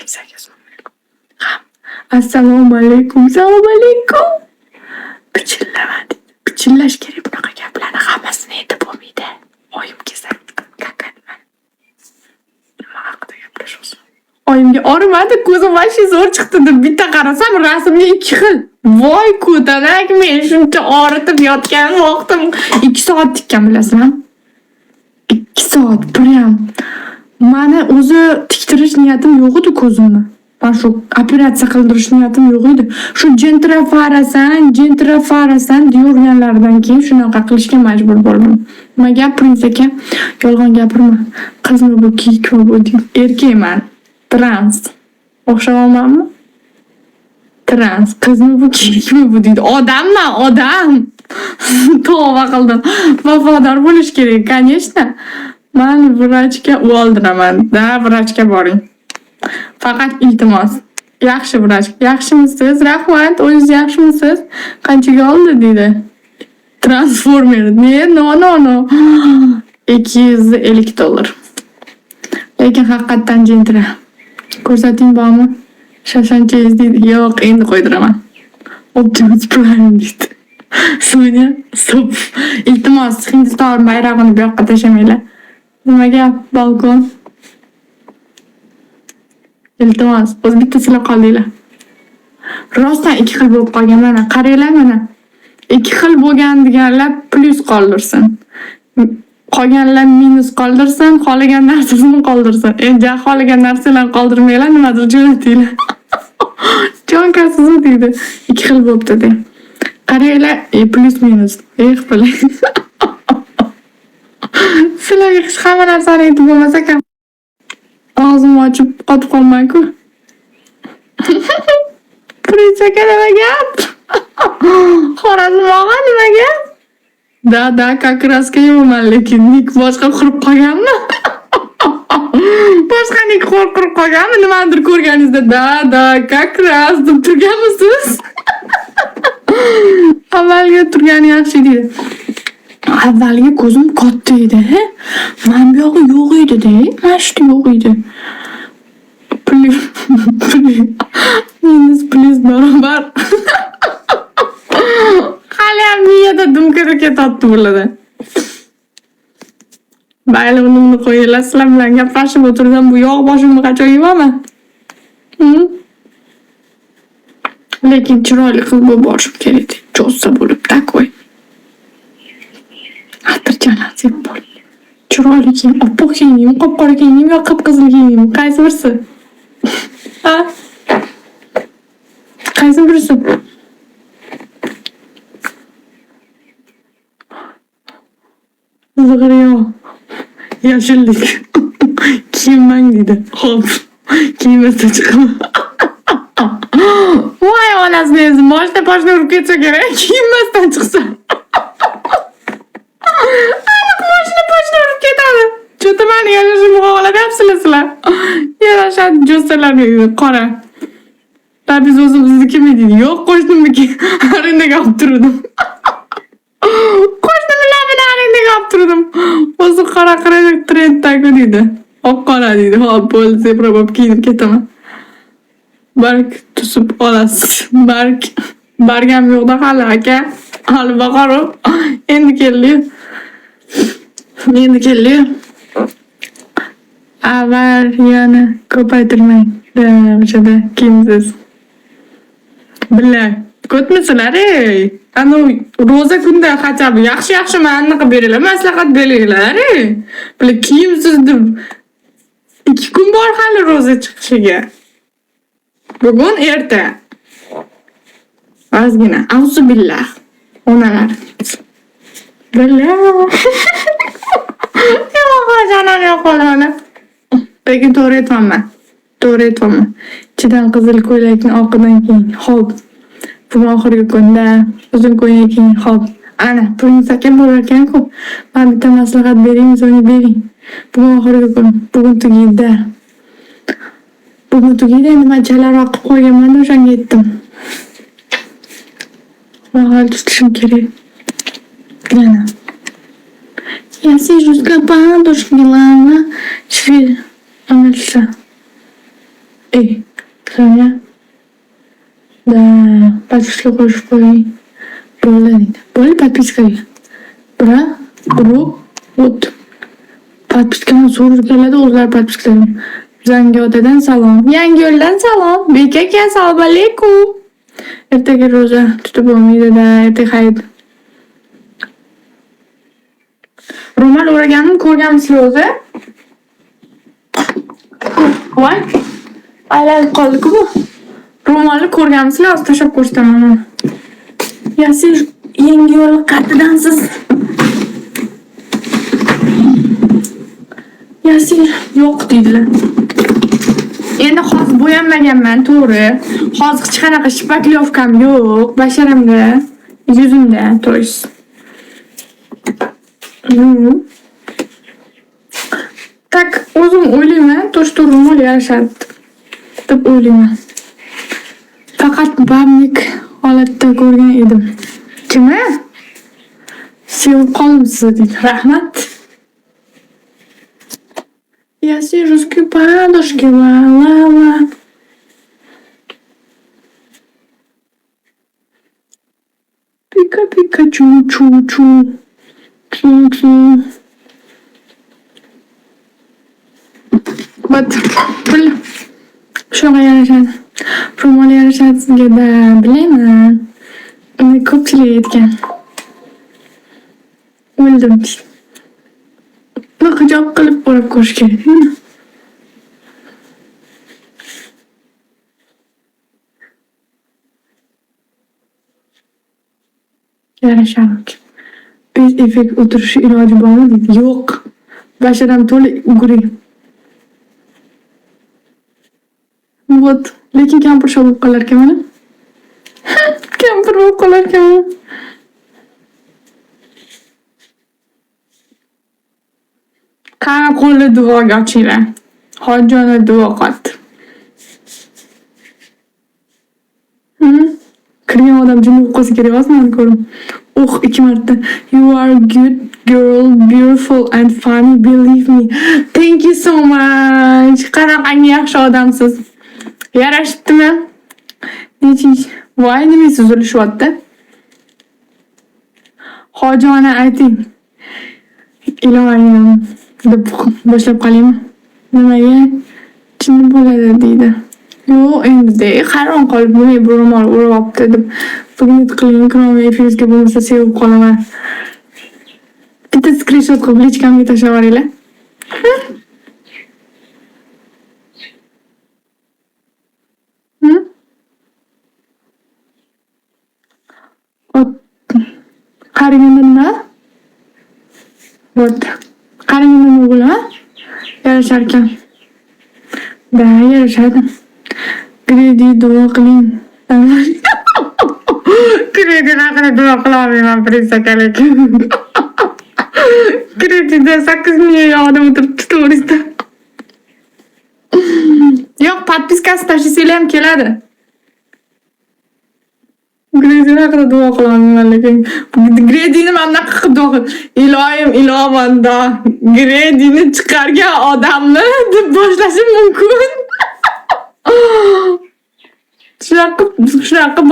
Prince aka, assalomu alaykum. Ha, assalomu alaykum, assalomu alaykum. Pichillama deydi. Pichillash kerak bunaqa gaplarni, hammasini aytib bo'lmaydi. Oyim kelsa, kakatman. Nima haqida gaplashyapsiz? Oyimga og'rimadi, ko'zim вообще zo'r chiqdi deb bitta qarasam, rasmga ikki xil. Voy ko'tanak, men shuncha og'ritib yotgan vaqtim 2 soat tikkan, bilasizmi? 2 soat прям. Mani o'zi tiktirish niyatim yo'q edi ko'zimni. Man shu operatsiya qildirish niyatim yo'q edi. Shu jentrafarasan, jentrafarasan deyaverganlaridan keyin shunaqa qilishga majbur bo'ldim. Nima gap, Prince aka? Yolg'on gapirma. Qizmi bu, kiyikmi bu deydi. Erkakman. Trans. O'xshamaymanmi? Trans. Qizmi bu, kiyikmi bu deydi. Odamman, odam. Tavba qildim. Vafodor bo'lish kerak, конечно. Man vrachga oldiraman. Да, vrachga boring. Faqat iltimos. Yaxshi vrach. Yaxshimisiz? Rahmat. O'zingiz yaxshimisiz? Qanchaga oldi deydi. Transformer. Ne? No, no, no. 250 dollar. Lekin haqiqatdan jentra. Ko'rsating bormi? Shashanchangiz deydi. Yo'q, endi qo'ydiraman. Optimus Prime deydi. Sonya, stop. Iltimos, Hindiston bayrog'ini bu yoqqa tashlamanglar. Nima gap, balkon? Iltimos, o'zi bitta sizlar qoldinglar. Rostdan ikki xil bo'lib qolgan mana. Qaranglar mana. Ikki xil bo'lgan deganlar plyus qoldirsin. Qolganlar minus qoldirsin, xohlagan narsasini qoldirsin. Endi xohlagan narsalarni qoldirmanglar, nimadir jo'natinglar. Jonkasiz deydi. Ikki xil bo'pti de. Qaranglar, plyus minus. Eh, biling. Sizlarga hech hamma narsani aytib bo'lmas ekan. Og'zimni ochib qotib qolman-ku. Prince aka, nima gap? Xorazm og'a, nima gap? Да, да, как раз yo'qman, lekin ник boshqa qurib qolganmi? Boshqa ник qurib qolganmi? Nimanidir ko'rganingizda "Да, да, как раз" deb turganmisiz? Avvalgi turgani yaxshi deydi. Avvalgi ko'zim katta edi. Mana bu yog'i yo'q edi-da. Mana shu yo'q edi. Plyus, minus plyus barobar. Haliyam miyada dumkada ketyapti bularda. Mayli, uni buni qo'yinglar. Sizlar bilan gaplashib o'tirdim. Bu yog' boshimni qachon yuvaman? Lekin chiroyli qiz bo'lib borishim kerak. Jo'ssa bo'lib такой. Atirjon bo'l. Chiroyli kiyim, oppoq kiyinaymi, qop-qora kiyinaymi yo qip-qizil kiyinaymi? Qaysi birisi? Ha? Qaysi birisi? Zig'ir yo'q. Yashillik. Kiyinmang deydi. Xo'p. Kiyinmasdan chiqaman. Voy onasini o'zi moshina poshna urib ketsa kerak, kiyinmasdan chiqsa. Aniq moshina poshna urib ketadi. Чё-то mani yashashimni xohlamayapsizlar sizlar. Yarashadi jo'salar qora. Labiz o'zimiznikimi deydi. Yo'q, qo'shnimniki. Arendaga olib turdim. Qo'shnimni labini arendaga olib turdim. O'zi qora trenddagu deydi. Oq qora deydi. Hop, bo'ldi, zebra bo'lib kiyinib ketaman. Barg tusib olasiz. Barg bargam yo'qda hali, aka. Hali bahor endi keldi. Endi keldi. Avariyani ko'paytirmang. O'shada kiyimsiz. Billa, ko'tmisizlar ey. Anavi ro'za kunda хотя бы yaxshi yaxshi ma'ni qilib beringlar, maslahat beringlar ey. Bular kiyimsiz deb 2 kun bor hali ro'za chiqishiga. Bugun erta. Ozgina. Auzubillah. Onalar. Billa. Yo'q, jonim yo'q qo'lini. Lekin to'g'ri aytyapman. To'g'ri aytyapman. Ichidan qizil ko'ylakni oqidan kiying. Xo'p. Bugun oxirgi kunda uzun ko'ylak kiying. Xo'p. Ana, Prince aka bo'lar ekan-ku. Man bitta maslahat beraymi, so'ng bering. Bugun oxirgi kun. Bugun tugaydi. Bugun tugaydi, endi man chalaroq qilib qo'yganman, o'shanga aytdim. Mahal tutishim kerak. Yana. Я сижу с ладошки, ладно. Amalsa. Ey, Sonya. Да, подписка qo'shib qo'ying. Bo'ldi deydi. Bo'ldi, подписка. Bra, bro, вот. Подписка ni so'rab keladi, o'zlari подписка. Zangiotadan salom. Yangiyo'ldan salom. Bek aka, assalomu alaykum. Ertaga ro'za tutib bo'lmaydi-da, ertaga hayit. Ro'mol o'raganimni ko'rganmisizlar o'zi? Voy. Aylanib qoldi-ku bu. Ro'molni ko'rganmisizlar? Hozir tashlab ko'rsataman mana. Yasir, Yangiyo'l qayerdansiz? Yasir yo'q deydilar. Endi hozir bo'yanmaganman, to'g'ri. Hozir hech qanaqa шпаклёвка m yo'q basharamda, yuzimda, то есть. Так, o'zim o'ylayman, то что ro'mol yarashadi deb o'ylayman. Faqat бабник holatda ko'rgan edim. Kimni? Sevib qoldim sizni deydi. Rahmat. Я сижу с подушки, ла-ла-ла. Пика пика чу чу чу. Чу чу. Вот. Pul. Shunaqa yarashadi. Ro'mol yarashadi sizga-da, bilaman. Uni ko'pchilik aytgan. O'ldim. Buni hijob qilib o'rab ko'rish kerak. Buni. Yarasharmikan? Без effekt o'tirishi iloji bormi deydi. Yo'q. Basharam to'la угри. Вот. Lekin kampir shol bo'lib qolarkan mana. Kampir bo'lib qolarkanman. Qani, qo'lni duoga ochinglar. Hoji ona duo qilyapti. Kirgan odam jim bo'lib qolsa kerak emas mani ko'rib. Uh, ikki marta. You are good girl, beautiful and funny, believe me. Thank you so much. Qanaqangi yaxshi odamsiz. Yarashibdimi? Nechinchi? Voy, nima suzilishyapti? Hoji ona ayting. Iloyim deb boshlab qolaymi? Nimaga? Jinni bo'ladi deydi. Yo'q, endi hayron qolib, nima bu ro'mol o'rab deb. Bugun qiling, Ikromga efiringizga bo'lmasa sevib qolaman. Bitta skrinshot qilib личка mga tashlab yuboringlar. Ot qariganda nima? Вот. Qariganda nima bo'ladi? Yarasharkan. Да, yarashadi. Gredi duo qiling. Kredit haqida duo qila olmayman, Prince aka, lekin. Kreditda 8 million odam o'tiribdi, to'g'risida. Yo'q, подписка si tashlasanglar ham keladi. Gredi haqida duo qila olmayman lekin. Gredini mana bunaqa qilib duo qil. Iloyim, ilovanda Gredini chiqargan odamni deb boshlashim mumkin. Shunaqa qilib, shunaqa qilib.